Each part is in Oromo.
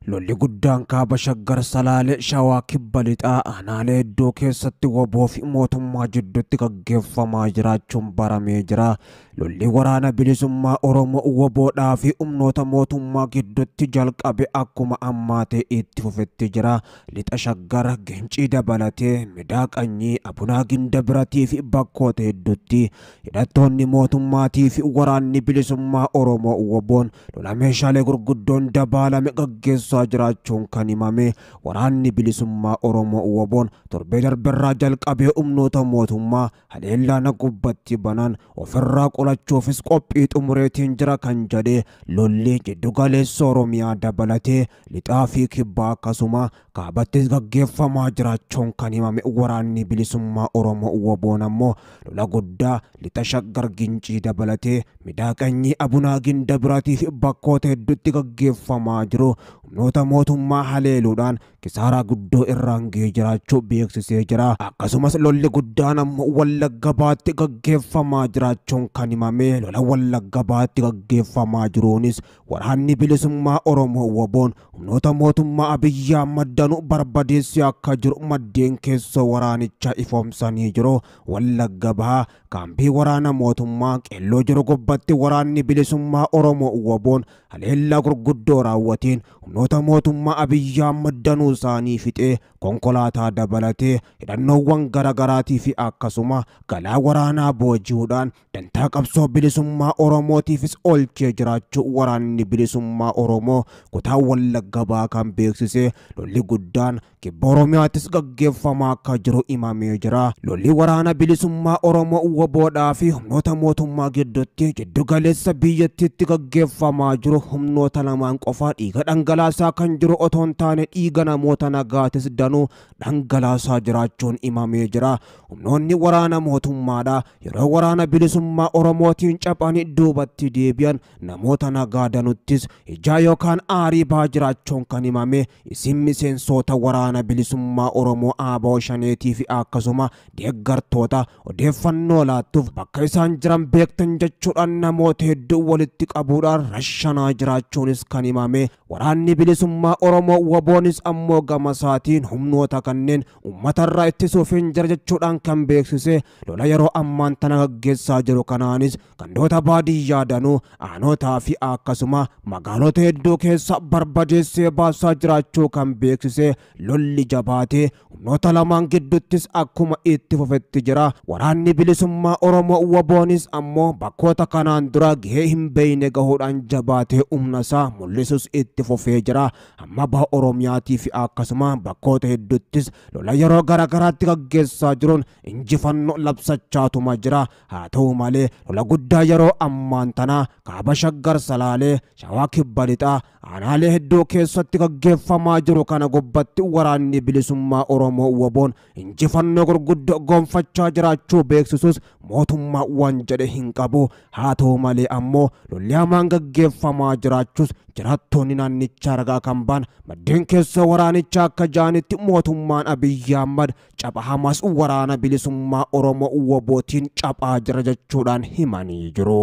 Lolli guddaan kaaba Shaggar Salaalee Shawaa Kibba Lixaa aanaalee hedduu keessatti WBO fi mootummaa jidduutti gaggeeffamaa jiraachuun baramee jira. Lolli waraana bilisummaa Oromoo WBOdhaa fi humnoota mootummaa gidduutti jalqabe akkuma ammaatee itti fufetti jira. Lixa Shaggar Gincii dabalatee Midaa Qanyii Abunaa Ginda Biratii fi bakkoota hedduutti hidhattoonni mootummaatii fi waraanni bilisummaa Oromoo WBOn lola meeshaalee gurguddoon dabaalame gaggeessaa jiraachuun kan himame. Waraanni bilisummaa Oromoo WBOn torbee darberraa jalqabee humnoota mootummaa haleellaa gubbatti banan ofirraa qolachuufis qophii xumureetiin jira kan jedhe lolli jiddugaleessa Oromiyaa dabalatee lixaa fi kibbaa akkasuma kaabattis gaggeeffamaa jiraachuun kan himame. Waraanni bilisummaa Oromoo WBOn ammoo lola guddaa lixa Shaggar Gincii dabalatee Midaa Qanyii Abunaa Ginda Biratii fi bakkoota hedduutti gaggeeffamaa jiru humnoota mootummaa haleeluudhaan kisaaraa guddoo irraan ga'ee jiraachuu beeksisee jira. Akkasumas lolli guddaan ammoo Wallagga Bahaatti gaggeeffamaa jiraachuun kan himame. Lola Wallagga Bahaatti gaggeeffamaa jiruunis waraanni bilisummaa Oromoo WBOn humnoota mootummaa Abiyyi Ahmad danuu barbadeessee akka jiru maddeen keessoo waraanichaa ifoomsanii jiru. Wallagga Bahaa kaampii waraana mootummaa qeelloo jiru gubbatti waraanni bilisummaa Oromoo WBOn haleellaa gurguddoo raawwateen humnoota mootummaa Abiyyi Ahmad danuu isaanii fixee konkolaataa dabalatee hidhannoowwan garaagaraatii fi akkasuma galaa waraanaa booji'uudhaan dantaa qabsoo bilisummaa Oromootiifis oolchee jiraachuu waraanni bilisummaa Oromoo kutaa Wallagga Bahaa kan beeksise. Lolli guddaan kibba Oromiyaattis gaggeeffamaa akka jiru himamee jira. Lolli waraana bilisummaa Oromoo WBOdhaa fi humnoota mootummaa gidduutti jiddugaleessa biyyattiitti gaggeeffamaa jiru humnoota lamaan qofaa dhiiga dhangalaasaa kan jiru otoo hin taane dhiiga namoota nagaatis danuu dhangalaasaa jiraachuun himamee jira. Humnoonni waraana mootummaadha yeroo waraana bilisummaa Oromootiin caphanii duubatti deebi'an namoota nagaa danuttis ijaa yookaan aarii baa jiraachuun kan himame. Isin miseensota waraana bilisummaa Oromoo ABO shaneetii fi akkasuma deeggartoota odeeffannoo laattuuf bakka isaan jiran beektan jechuudhaan namoota hedduu walitti qabuudhaan rashanaa jiraachuunis kan himame. Waraanni bilisummaa Oromoo WBOnis ammoo gama isaatiin humnoota kanneen uummatarraa ittisuuf hin jira jechuudhaan kan beeksise. Lola yeroo ammaan tana gaggeessaa jiru kanaanis gandoota baadiyyaa danuu aanotaa fi akkasuma magaalota hedduu keessa barbadeessee baasaa jiraachuu kan beeksise. Lolli jabaatee humnoota lamaan gidduuttis akkuma itti fufetti jira. Waraanni bilisummaa Oromoo WBOnis ammoo bakkoota kanaan dura gahee hin beekne gahuudhaan jabaatee humna isaa mul'isus itti fufee jira. Amma baha Oromiyaatii fi akkasuma bakkoota hedduuttis lola yeroo garaagaraatti gaggeessaa jiruun injifannoo labsachaatuma jira. Haa ta'u malee lola guddaa yeroo ammaan tana kaaba Shaggar Salaalee Shawaa Kibba Lixaa aanaalee hedduu keessatti gaggeeffamaa jiru kana gubbatti waraanni bilisummaa Oromoo WBOn injifannoo gurguddoo gonfachaa jiraachuu beeksisus mootummaa waan jedhe hin qabu. Haa ta'u malee ammoo lolli hamaan gaggeeffamaa jiraachuus jiraattonni naannichaa ragaa kan ba'an maddeen keessa waraanichaa akka jaanitti mootummaan Abiyyi Ahmad capha hamaas waraana bilisummaa Oromoo WBOtiin caphaa jira jechuudhaan himanii jiru.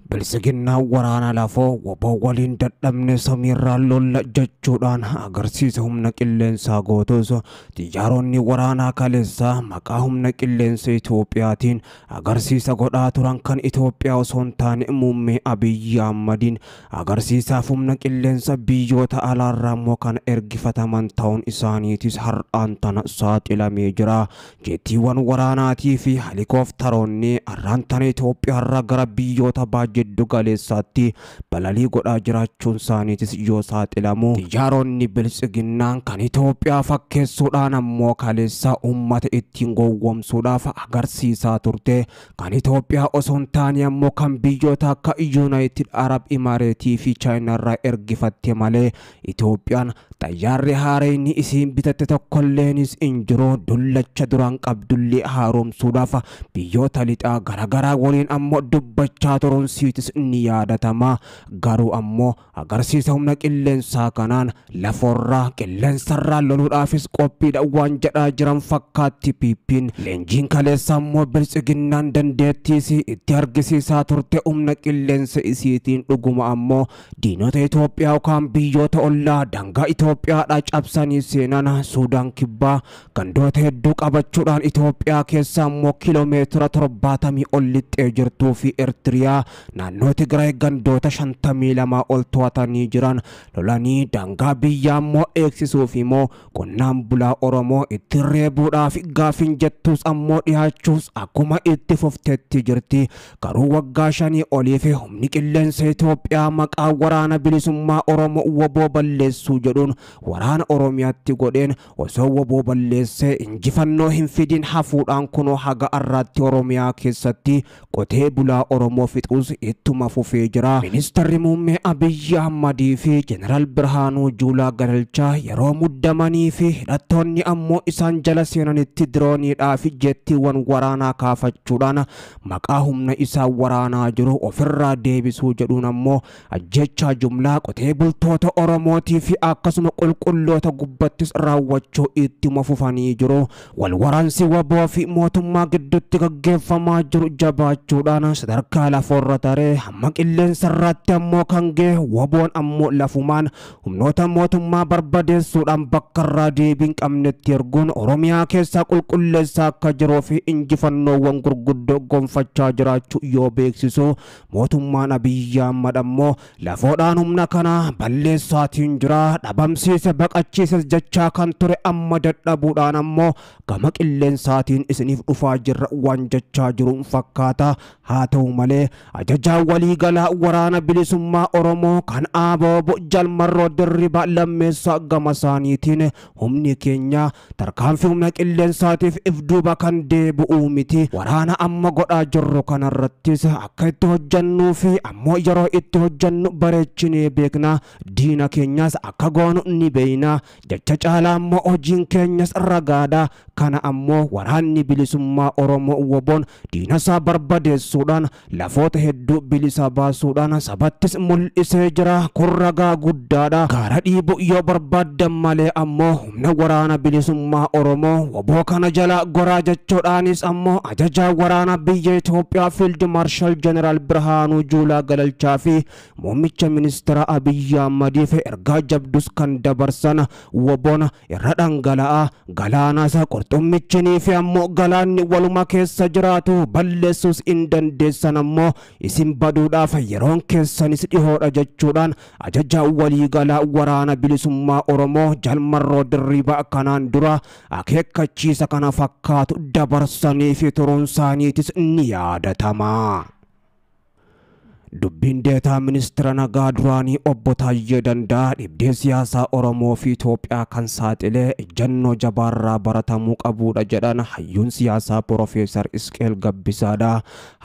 Bilisiginnaa waraana lafoo WBO waliin dadhabne samiirraa lolla jechuudhaan agarsiisa humna qilleensaa gootus xiyyaaronni waraanaa kaleessaa maqaa humna qilleensa Itoophiyaatiin agarsiisa godhaa turan kan Itoophiyaa osoo hin taane muummee Abiyyi Ahmadiin agarsiisaaf humna qilleensa biyyoota alaarraa immoo kan ergifataman ta'uun isaaniitis har'aan tana saaxilamee jira. Jeettiiwwan waraanaatii fi helikoophtaroonni har'aan tana Itoophiyaarraa gara biyyoota baay'ee jiddu galeessaatti balalii godhaa jiraachuun isaaniitis yoo saaxilamu xiyyaaronni bilisiginnaan kan Itoophiyaa fakkeessuudhaan ammoo kaleessa uummata ittiin gowwoomsuudhaaf agarsiisaa turte kan Itoophiyaa osoo hin taane ammoo kan biyyoota akka Yuunaayitid Arab Imareetii fi Chaayinaarraa ergifatte malee Itoophiyaan xayyaarri haaraan isiin bitatte tokkolleenis hin jiru. Dullacha duraan qabdullee haaromsuudhaaf biyyoota lixaa garaagaraa waliin ammoo dubbachaa turuun isaaniitis ni yaadatama. Garuu ammoo agarsiisa humna qilleensaa kanaan lafoorraa qilleensarraa loluudhaafis qophiidha waan jedhaa jiran fakkaatti PP'n. Leenjiin kaleessa ammoo biltsiginnaan dandeettiis itti argisiisaa turte humna qilleensa isiitiin dhuguma ammoo diinota Itoophiyaa yookaan biyyoota ollaa daangaa Itoophiyaadhaa cabsanii seenan Suudaan kibbaa gandoota hedduu qabachuudhaan Itoophiyaa keessa ammoo kiiloomeetira 70 ol lixxee jirtuu fi Eertiriyaa naannoo Tigraay gandoota 52 ol to'atanii jiran lolanii daangaa biyyaa ammoo eegsisuuf immoo qonnaan bulaa Oromoo itti reebuudhaaf gaafiin jettus ammoo dhiyaachuus akkuma itti fufteetti jirti. Garuu waggaa 5 oliif humni qilleensa Itoophiyaa maqaa waraana bilisummaa Oromoo woboo balleessuu jedhuun waraana Oromiyaatti godheen osoo woboo balleessee injifannoo hin fidin hafuudhaan kunoo haga arraatti Oromiyaa keessatti qotee bulaa Oromoo fixuus ittuma fufee jira. Ministeerri muummee Abiyyi Ahmadii fi Jeneraal Birhaanuu Juulaa Galalchaa yeroo muddamanii fi hidhattoonni ammoo isaan jala seenanitti dirooniidhaa fi jettiiwwan waraanaa kaafachuudhaan maqaa humna isaa waraanaa jiru ofirraa deebisuu jedhuun ammoo ajjechaa jumlaa qotee bultoota Oromootii fi akkasuma qulqulloota gubbattis raawwachuu ittuma fufanii jiru. Wal waraansi waboo fi mootummaa gidduutti gaggeeffamaa jiru jabaachuudhaan sadarkaa lafoorra taree hamma qilleensarraatti ammoo kan ga'e waboon ammoo lafumaan humnoota mootummaa barbadeessuudhaan bakka irraa deebiin qabnetti erguun Oromiyaa keessaa qulqulleessaa akka jiruu fi injifannoowwan gurguddoo gonfachaa jiraachuu yoo beeksisu mootummaan Abiyyi Ahmad ammoo lafoodhaan humna kana balleessaatiin jira dhabamsiise baqachiises jechaa kan ture amma dadhabuudhaan ammoo gama qilleensaatiin isiniif dhufaa jirra waan jechaa jiruun fakkaata. Haa ta'u malee ajajaa waliigalaa waraana bilisummaa Oromoo kan ABO Jalmarroo Dirribaa Lammeessaa gama isaaniitiin humni keenya tarkaanfii humna qilleensaatiif if duuba kan deebi'uu miti. Waraana amma godhaa jirru kanarrattis akka itti hojjannuu fi ammoo yeroo itti hojjannu bareechinee beekna. Diina keenyas akka goonu ni beekna. Jecha caalaa ammoo hojiin keenyas ragaadha. Kana ammoo waraanni bilisummaa Oromoo woboon diina isaa barbadeessuudhaan lafoota hedduu bilisa baasuudhaan sabattis mul'isee jira. Kun ragaa guddaadha. Gaara dhiibu yoo barbaaddan malee ammoo humna waraana bilisummaa Oromoo woboo kana jala goraa jechuudhaanis ammoo ajajaa waraana biyya Itoophiyaa Fiild Maarshaal Jeneraal Birhaanuu Juulaa Galalchaa fi muummicha ministeera Abiyyi Ahmadiif ergaa jabdus kan dabarsan woboon irra dhangala'aa galaana isa qurxummichinii fi ammoo galaanni waluma keessa jiraatu balleessuus hin dandeessan ammoo isin baduudhaaf yeroon keessanis dhihoodha jechuudhaan ajajaa waliigalaa waraana bilisummaa Oromoo Jalmarroo Dirribaa kanaan dura akeekkachiisa kana fakkaatu dabarsanii fi turuun isaaniitis ni yaadatama. Dubbiin deetaa ministeera nagaa duraanii obbo Taayyee Danda'a dhibdee siyaasaa Oromoo fi Itoophiyaa kan saaxilee ejjennoo jabaarraa baratamuu qabudha jedhan hayyuun siyaasaa Piroofeesar Isqeel Gabbisaadha.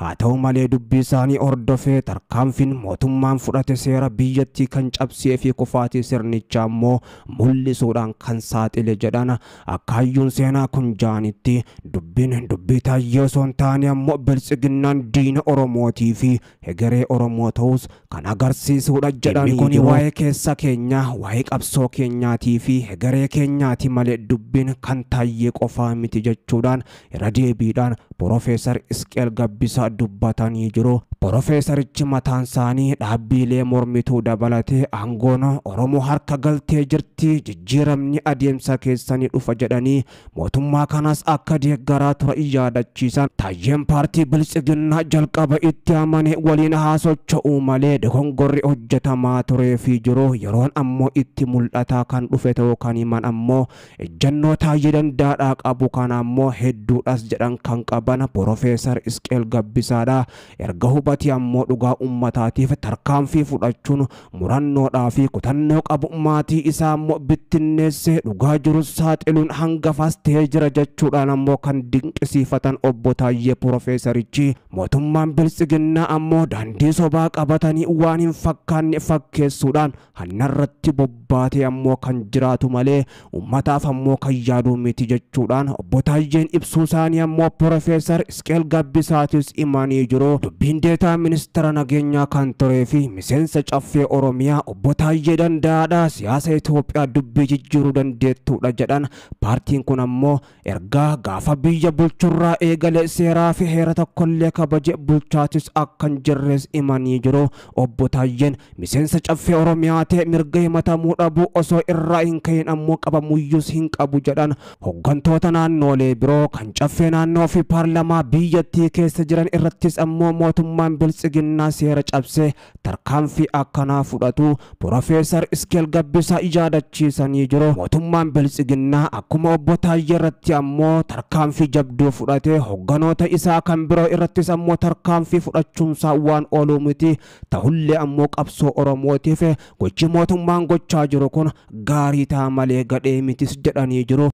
Haa ta'u malee dubbii isaanii hordofee tarkaanfiin mootummaan fudhate seera biyyattii kan cabsee fi kufaatii sirnichaa immoo mul'isuudhaan kan saaxile jedhan. Akka hayyuun seenaa kun jaanitti dubbiin dubbii Taayyee osoo hin taane ammoo biltsiginnaan diina Oromootii fi hegeree Oromoo ta'us kan agarsiisudha jedhanii. Kun waa'ee keessa keenyaa, waa'ee qabsoo keenyaatii fi hegeree keenyaati malee dubbiin kan Taayyee qofaa miti jechuudhaan irra deebiidhaan Piroofeesar Isqeel Gabbisaa dubbatanii jiru. Piroofeesarichi mataan isaanii dhaabbiilee mormituu dabalatee aangoon Oromoo harka galtee jirti jijjiiramni adeemsa keessanii dhufa jedhanii mootummaa kanas akka deeggaraa ture yaadachiisan. Taayyeen paartii biltsiginnaa jalqaba itti amane waliin socho'uu malee dogongorri hojjetamaa turee fi jiru yeroon ammoo itti mul'ataa kan dhufe ta'uu kan himan ammoo ejjennoo Taayyee Dandaadhaa qabu kana ammoo hedduudhas jedhan kan qaban Piroofeesar Isqeel Gabbisaadha. Erga hubati ammoo dhugaa uummataatiif tarkaanfii fudhachuun murannoodhaa fi kutannoo qabu maatii isaa ammoo bittinneessee dhugaa jiru saaxiluun hangafaas ta'ee jira jechuudhaan ammoo kan dinqisiifatan obbo Taayyee Piroofeesarichi. Mootummaan biltsiginnaa ammoo daandii sobaa qabatanii waan hin fakkaanne fakkeessuudhaan hannarratti bobbaatee ammoo kan jiraatu malee uummataaf ammoo kan yaaduu miti jechuudhaan obbo Taayyeen ibsuu isaanii ammoo Piroofeesar Isqeel Gabbisaatis himanii jiru. Dubbiin deetaa Deetaa ministeera nageenyaa kan turee fi miseensa caffee Oromiyaa obbo Taayyee Danda'aadha siyaasa Itoophiyaa dubbii jijjiiruu dandeettuudha jedhan. Paartiin kun ammoo ergaa gaafa biyya bulchurraa eegale seeraa fi heera tokkollee kabaje bulchaatis akka hin jirres himanii jiru. Obbo Taayyeen miseensa caffee Oromiyaa ta'e mirga himatamuu dhabuu osoo irraa hin ka'in ammoo qabamuyyuus hin qabu jedhan. Hooggantoota naannoolee biroo kan caffee naannoo fi paarlamaa biyyattii keessa jiran irrattis ammoo mootummaan biltsiginnaa seera cabsee tarkaanfii akkanaa fudhatu Profeesar Iskeel Gabbisaa yaadachiisanii jiru. Mootummaan biltsiginnaa akkuma obbo Taayyee irratti ammoo tarkaanfii jabduu fudhate hoogganoota isaa kan biroo irrattis ammoo tarkaanfii fudhachuunsaa waan ooluu miti. Ta'ullee ammoo qabsoo Oromootiif gochi mootummaan gochaa jiru kun gaarii ta'a malee gadhee mitis jedhanii jiru.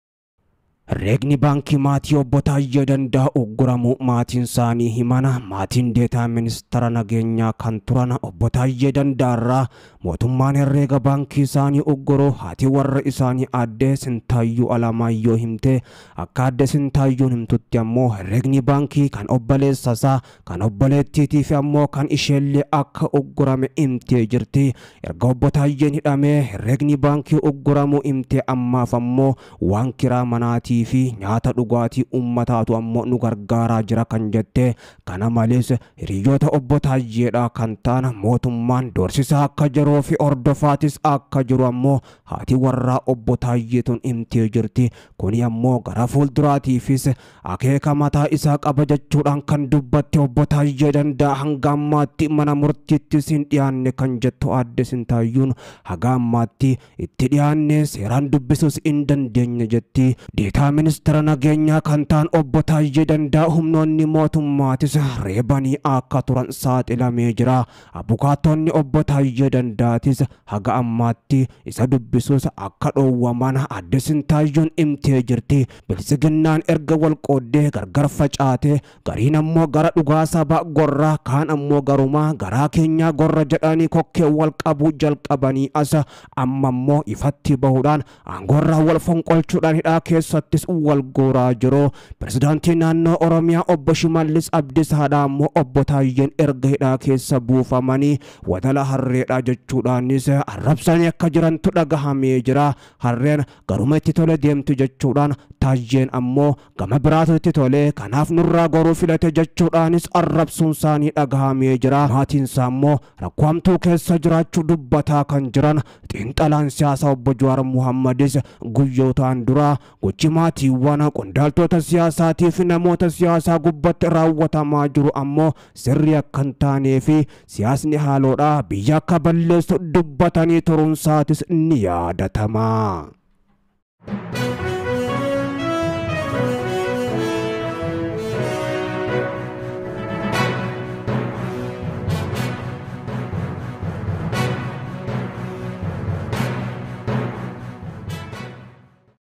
Herreegni baankii maatii obbo Taayyee Danda'aa ugguramu maatiin isaanii himana. Maatiin deetaa ministeera nageenyaa kan turan obbo Taayyee Danda'aarraa mootummaan herreega baankii isaanii ugguru haati warra isaanii aadde Sintaayyuu Alamaayyoo himte. Akka aadde Sintaayyuun himtutti ammoo herreegni baankii kan obboleessa isaa kan obboleettiitii fi ammoo kan isheellee akka uggurame himtee jirti. Erga obbo Taayyeen hidhamee herreegni baankii ugguramu himte ammaaf ammoo waan kiraa manaatii fi nyaata dhugaatii uummataatu ammoo nu gargaaraa jira kan jette. Kana malees hiriyoota obbo Taayyeedha kan ta'an mootummaan doorsisaa akka jiruu fi hordofaatis akka jiru ammoo haati warraa obbo Taayyeetuun himtee jirti. Kuni ammoo gara fuulduraatiifis akeeka mataa isaa qaba jechuudhaan kan dubbatte obbo Taayyee Danda'aa hanga ammaatti mana murtiittis hin dhiyaanne kan jettu aadde Sintaayyuun haga ammaatti itti dhiyaanne seeraan dubbisuus hin dandeenye jetti. Deetaa ministeera nageenyaa kan ta'an obbo Taayyee Danda'aa humnoonni mootummaatis reebanii akka turan saaxilamee jira. Abukaatonni obbo Taayyee Danda'aatis haga ammaatti isa dubbisuus akka dhoowwaman aadde Sintaayyuun himtee jirti. Biltsiginnaan erga wal qooddee gargar facaate gariin ammoo gara dhugaa saba gorra kaan ammoo garumaa garaa keenyaa gorra jedhanii kokkee wal qabuu jalqabanii as amma ammoo ifatti bahuudhaan aangoorraa wal fonqolchuudhaan hidhaa keessattis wal gooraa jiru. Pirezidaantii naannoo Oromiyaa obbo Shimallis Abdiisaadha ammoo obbo Taayyeen erga hidhaa keessa buufamanii wadala harreedha jechuudhaanis arrabsanii akka jirantu dhagahamee jira. Harreen garuma itti tole deemtu jechuudhaan Taayyeen ammoo gama biraatu itti tole kanaaf nurraa goruu filate jechuudhaanis arrabsuun isaanii dhagahamee jira. Maatiin isaa ammoo rakkoo hamtuu keessa jiraachuu dubbataa kan jiran xiinxalaan siyaasaa obbo Jawaar Muhammadis guyyootaan dura gochi maatiiwwan qondaaltota siyaasaatii fi namoota siyaasaa gubbatti raawwatamaa jiru ammoo sirrii akka hin taanee fi siyaasni haaloodha biyya akka balleessu dubbatanii turuun isaatis ni yaadatama.